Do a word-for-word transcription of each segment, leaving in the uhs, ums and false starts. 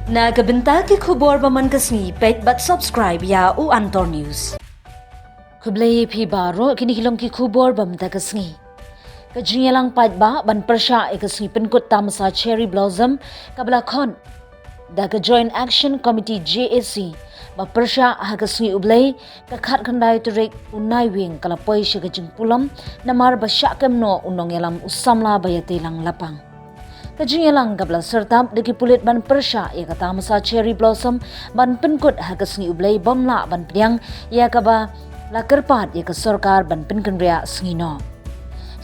Na ka bynta ki khubor ba man ka sngi, peit bad subscribe ïa u Antor News. Khublei phi baroh, kine ki long ki khubor ba mynta ka sngi. Ka jingïalang paidbah ban pyrshah ïa ka sngi pynkut tamasa Cherry Blossom kaba la khot da ka Joint Action Committee, J A C, ba pyrshah ha ka sngi U Blei, ka khatkhyndai tarik u Naiwieng, ka la poi sha ka jingpulom namar ba shah kem noh u nongïalam u samla ba ïatei lang lapang. Ka jingïalang kaba la syrtap da ki pulit ban pyrshah ïa ka tamasa Cherry Blossom ban pynkut ha ka sngi U Blei, bym lah ban pdiang ïa kaba la kyrpad ïa ka sorkar ban pynkynriah sngi noh.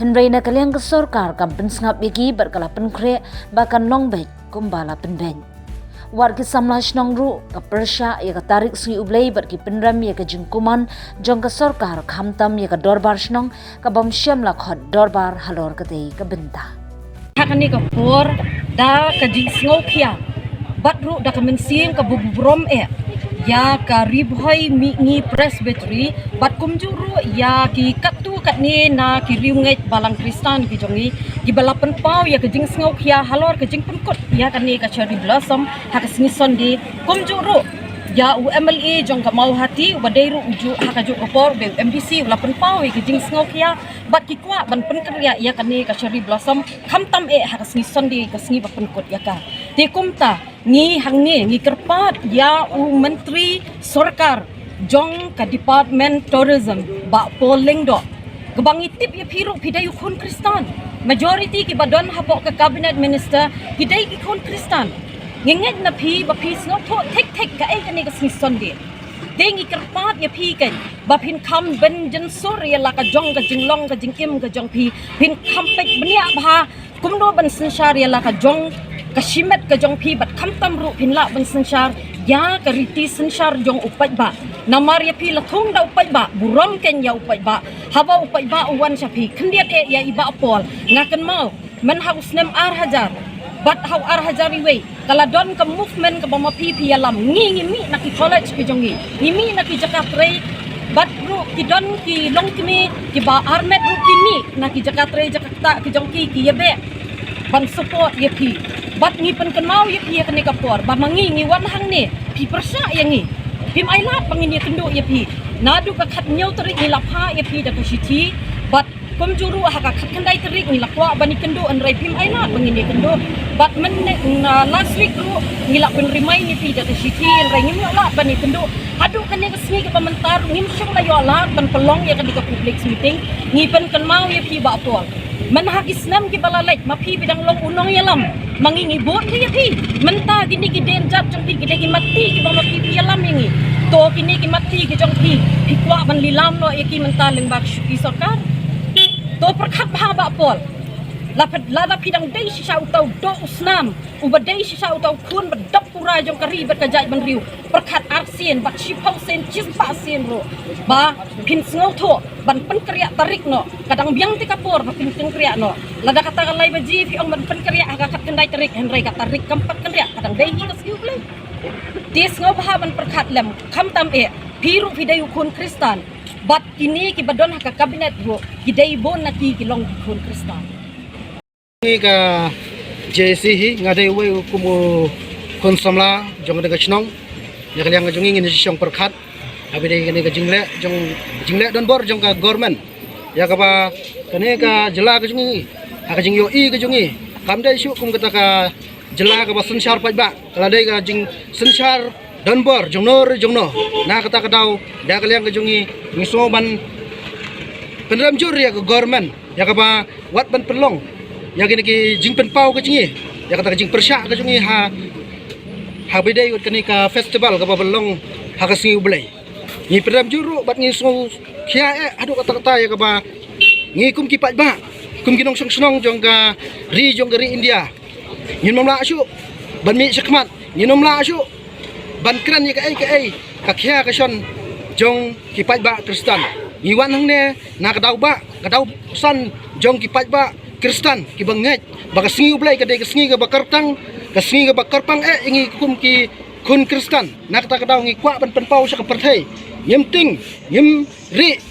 Hynrei na ka liang ka sorkar kam pynsngap ïa ki bad ka la pynkhreh ba kan long beit kumba la pynbeit. Wat ki samla shnong ruh ka pyrshah ïa ka tarik sngi U Blei bad ki pynrem ïa ka jingkuman jong ka sorkar, khamtam ïa ka dorbar shnong, ka bym shym la khot dorbar halor katei ka bynta. Ha kane ka por, da ka jingsngewkhia bad ruh da ka mynsiem kaba burom eh ïa ka Ri Bhoi Mihngi Presbytery bad kumjuh ruh ïa ki katto katne na ki riewngeit balang Khristan ki jong ngi, kiba la pynpaw ïa ka jingsngewkhia halor ka jingpynkut ïa kane ka Cherry Blossom ha ka sngi Sunday, kumjuh ruh ïa u M L A jong ka Mawhati uba dei ruh u juh ha kajuh ka por u dei u M D C, u la pynpaw ïa ka jingsngewkhia bad ki kwah ban pynkynriah ïa kane ka Cherry Blossom, khamtam eh ha ka sngi Sunday, ka sngi ba pynkut ïa ka. Te kumta, ngi hangne ngi kyrpad ïa u Myntri Sorkar jong ka Department Tourism, Bah Paul Lyngdoh, kaba ngi tip ïa phi ruh phi dei u khun Khristan. Majority kiba don hapoh ka Cabinet Minister ki dei ki khun Khristan. Ngi ngeit na phi ba phi sngewthuh thik thik kaei kane ka sngi Sunday. Te ngi kyrpad ïa phi kein ba phin kham bynjynsur ïa la ka jong ka jinglong ka jingim ka jong phi, phin kham peit bniah bha kumno ban synshar ïa la ka jong ka shimet ka jong phi bad khamtam ruh phin lah ban synshar ïa ka riti synshar jong u paidbah. Namar ïa phi la thung da u paidbah, burom kein ïa u paidbah. Haba u paidbah u wan sha phi, khyndiat eh ïa i Bah Paul, nga kynmaw mynha u snem ar hajar bad ha u ar hajar iwei, ka la don ka movement kaba ma phi phi ïalam. Ngi ngi mih na ki college ki jong ngi, ngi mih na ki jaka trei, bad ruh ki don ki longkmie kiba armet ruh ki mih na ki jaka trei jaka ktah ki jong ki, ki ïabeh ban support ïa phi. Bad ngi pynkynmaw ïa phi ha kane ka por ba ma ngi ngi wan hangne, phi pyrshah ïa ngi, phim ailad ba ngin ïakynduh ïa phi. Naduh ka khathynñiew tarik ngi la phah ïa phi da ka shithi, bad kumjuh ruh ha ka khatkhyndai tarik ngi la kwah ban ïakynduh, hynrei phim ailad ba ngin ïakynduh. Bad mynne, na last week ruh ngi la pynremind ïa phi da ka shithi, hynrei ngim lah ban ïakynduh. Haduh kane ka sngi kaba mynta ruh ngim shym la ïoh lad ban pynlong ïa kane ka public meeting. Ngi pynkynmaw ïa phi Bah Paul, mynha ki snem kiba la leit ma phi phi dang long u nongïalam, ma ngi ngi bud phi ïa phi. Mynta kine ki dienjat jong phi ki dei ki matti kiba ma phi phi ïalam ïa ngi. To kine ki matti ki jong phi, phi kwah ban lilam noh ïa ki mynta lyngba ki sorkar? To pyrkhat bha Bah Paul. La phi, lada phi dang dei shisha uta u doh u snam uba dei shisha uta u khun ba dap pura jong ka ri bad ka jaitbynriew, pyrkhat arsien bad shiphew sien shispah sien ruh ba phin sngewthuh ban pynkynriah tarik noh. Ka dang biang te ka por ba phin pynkynriah noh. Lada kata ka lai baje phi ong ban pynkynriah ha ka khatkhyndai tarik, hynrei ka tarik kam pat kynriah, ka dang dei hi ka sngi U Blei. Te sngewbha ban pyrkhat lem, khamtam eh phi ruh phi dei u khun Khristan, bad kine kiba don ha ka cabinet ruh ki dei bun na ki ki long ki khun Khristan. Ngi ka J A C hi, nga dei uwei u kum u khun samla jong ka shnong. Ïa ka liang ka jong ngi ngin ïa shong pyrkhat ha ba dei kane ka jingleh jong, jingleh donbor jong ka government. Ïa kaba kane ka jylla ka jong ngi, ha ka jingïohi ka jong ngi, kam dei shuh kum kata ka jylla kaba synshar paidbah. Ka la dei ka jingsynshar donbor jongno re jongno. Na kata ka daw, da ka liang ka jong ngi, ngi sngew ban pynrem jur ïa ka government ïa kaba wat ban pynlong ïa kine ki jingpynpaw ka jong ngi, ïa kata ka jingpyrshah ka jong ngi ha, ha ba dei wat kane ka festival kaba pynlong ha ka sngi U Blei. Ngi pynrem jur ruh bad ngi sngewkhia eh haduh katta katta ïa kaba ngi kum ki paidbah, kum ki nongshong shnong jong ka ri, jong ka ri India, ngin ym lah shuh ban mih shakhmat, ngin ym lah shuh ban kren ïa kaei kaei ka khia ka shon jong ki paidbah Khristan. Ngi wan hangne na ka daw ba, ka daw san jong ki paidbah Khristan kiba ngeit ba ka sngi U Blei ka dei ka sngi kaba kyrteng, ka sngi kaba kyrpang eh ïa ngi kum ki khun Khristan. Na kata ka daw ngi kwah ban pynpaw sha ka pyrthei, ngim tieng ngim rieh,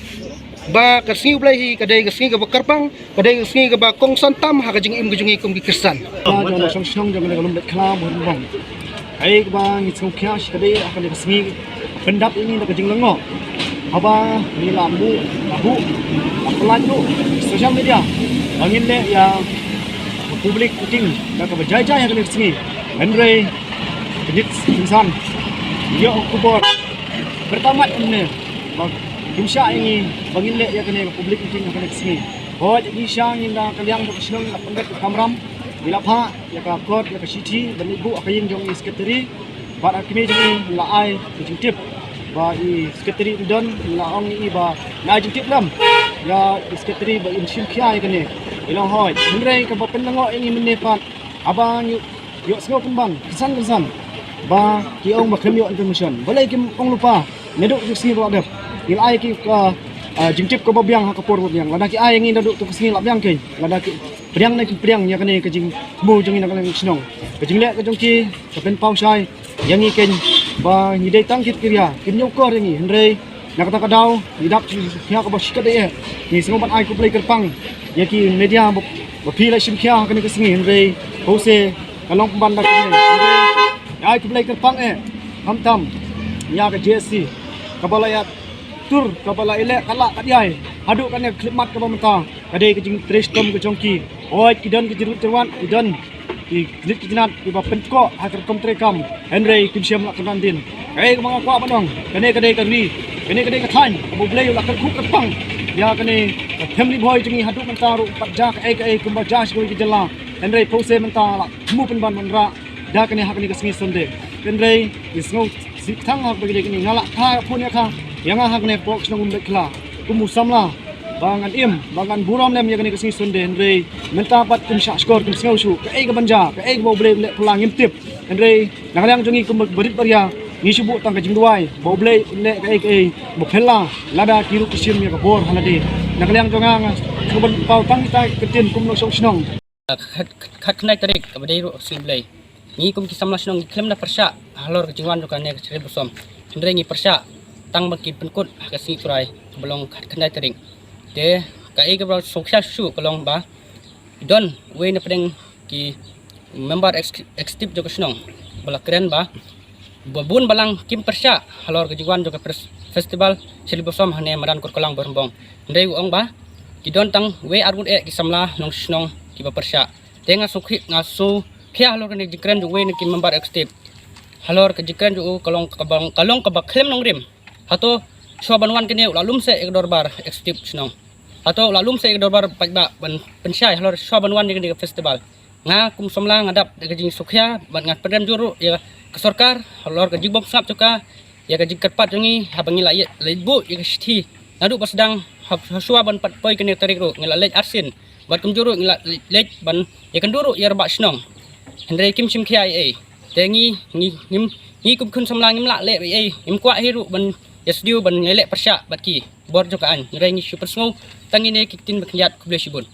ba ka sngi U Blei hi ka dei ka sngi kaba kyrpang, ka dei ka sngi kaba kongsan tam ha ka jingim ka jong ngi kum ki Khristan. Ka jong nongshong shnong jong ka Lumleit Khla Muirbong. Ai ba ngi sngewkhia shi kade ha kane ka sngi pyndap ini da ka jinglyngngoh. Haba ngi la buh, la buh, la pynlait ruh social media ba ngin leh ïa public meeting da kaba jai jai ha kane ka sngi. Hynrei ka jingsan ïoh khubor pertama ne ba kim shah ïa ngi ba ngin leh ïa kane ka public meeting ha kane ka sngi. Hooid ngi shah ngin da ka liang da ka shnong la pynbeit ka kamram, ngi la phah ïa ka kot ïa ka shithi ban ïa buh ha ka ïing jong i secretary. Bad ha kmie jong i la ai ka jingtip ba i secretary don la ong i ba la ai jingtip lem ïa i secretary ba in shim khia ïa kane. I long hooid. Hynrei kaba pynlyngngoh ïa ngi mynne pat haba ngi ïohsngew pynban kynsan kynsan ba ki ong ba khlem ïoh information. Balei kim ong lypa? Naduh tu ka sngi ba la dep ngi la ai ki ka, ah, jingtip kaba biang ha ka por ba biang. Lada ki ai ngi naduh tu ka sngi la biang keiñ. Lada ki pdiang ne ki pdiang ïa kane ka jingthmu jong ngi na ka liang shnong. Ka jingleh ka jong ki ka pynpaw shai ïa ngi keiñ ba ngi dei tang kit kiria, kim ñiewkor ïa ngi. Hynrei na kata ka daw ngi dap ïa kaba shikat eh. Ngi sngewbha ban ai khublei kyrpang ïa ki media ba, ba phi la shim khia ha kane ka sngi. Hynrei pause ka long pynban da kane. Hynrei ai khublei kyrpang eh khamtam ïa ka J S C kaba la ïa tur, kaba la ïa leh ka la ka diai haduh kane ka khyllipmat kaba mynta. Ka dei ka jingtrei shitom ka jong ki. Hooid ki don ka jingruh jingwan, ki don ki jingit ki jingat kiba pynkoh ha ka rukom treikam. Hynrei kim shym la kynran dien. Kaei kaba nga kwah ban ong, kane ka dei ka ri, kane ka dei ka thaiñ kaba U Blei u la kyrkhu kyrpang ïa kane ka family boi jong ngi. Haduh mynta ruh pat jia kaei kaei kumba jia sha kawei ka jylla. Hynrei pause mynta la thmu pynban ban rah da kane ha kane ka sngi Sunday. Hynrei ngi sngew sih tang ha kaba ïadei kane, nga la kha phone ïa ka, ïa nga ha kane ka pok shnong Umdait Khla kum u samla ba ngan im, ba ngan burom lem ïa kane ka sngi Sunday. Hynrei mynta pat kim shah shkor, kim sngew shuh kaei ka ban jia, kaei kaba U Blei u leh phylla ngim tip. Hynrei na ka liang jong ngi kum barit baria ngi shu buh tang ka jingduwai ba U Blei u leh kaei kaei ba phylla, lada ki ruh ki shim ïa ka bor ha lade. Na ka liang jong nga nga shu ban paw tang kita ki ktien kum nongshong shnong. Khat, khat, khatkhyndai tarik kaba dei ruh ka sngi Blei, ngi kum ki samla shnong ngi khlem da pyrshah halor ka jingwan jong kane ka Cherry Blossom. Hynrei ngi pyrshah tang ba kin pynkut ha ka sngi Trai kaba long khatkhyndai tarik. Te kaei kaba sngewkhia shuh ka long ba don uwei na pdeng ki member ex-, executive jong ka shnong ba la kren ba ba bun balang kim pyrshah halor ka jingwan jong ka pres-, festival Cherry Blossom hane madan Kurkalang Bhoirymbong. Hynrei u ong ba ki don tang wei arngut eh ki samla nongshong shnong kiba pyrshah. Te nga sngewkhia, nga sngewkhia halor kane ka jingkren jong uwei na ki member executive. Halor ka jingkren jong u ka long kaba, ka long kaba khlem nongrim. Hato shuwa ban wan kane u la lum seh ïa ka dorbar executive shnong? Hato u la lum seh ïa ka dorbar paidbah ban pynshai halor shuwa ban wan ïa kane ka festival? Nga kum samla nga dap da ka jingsngewkhia bad nga pynrem jur ruh ïa ka sorkar halor ka jingbym sngap jong ka ïa ka jingkyrpad jong ngi haba ngi la ïa, la buh ïa ka shithi. Naduh ba sdang ha, ha shuwa ban pat poi kane ka tarik ruh ngi la leit arsien bad kumjuh ruh ngi la leit, leit ban ïakynduh ruh ïa rangbah shnong. Hynrei kim shim khia ei ei. Te ngi, ngi, ngim, ngi kum khun samla ngim lah leh ei ei. Ngim kwah hi ruh ban ïa sdiew ban ïa leh pyrshah bad ki bor jong ka aiñ. Hynrei ngi shu pynsngew tang ine ki ktien ba khyndiat. Khublei shibun.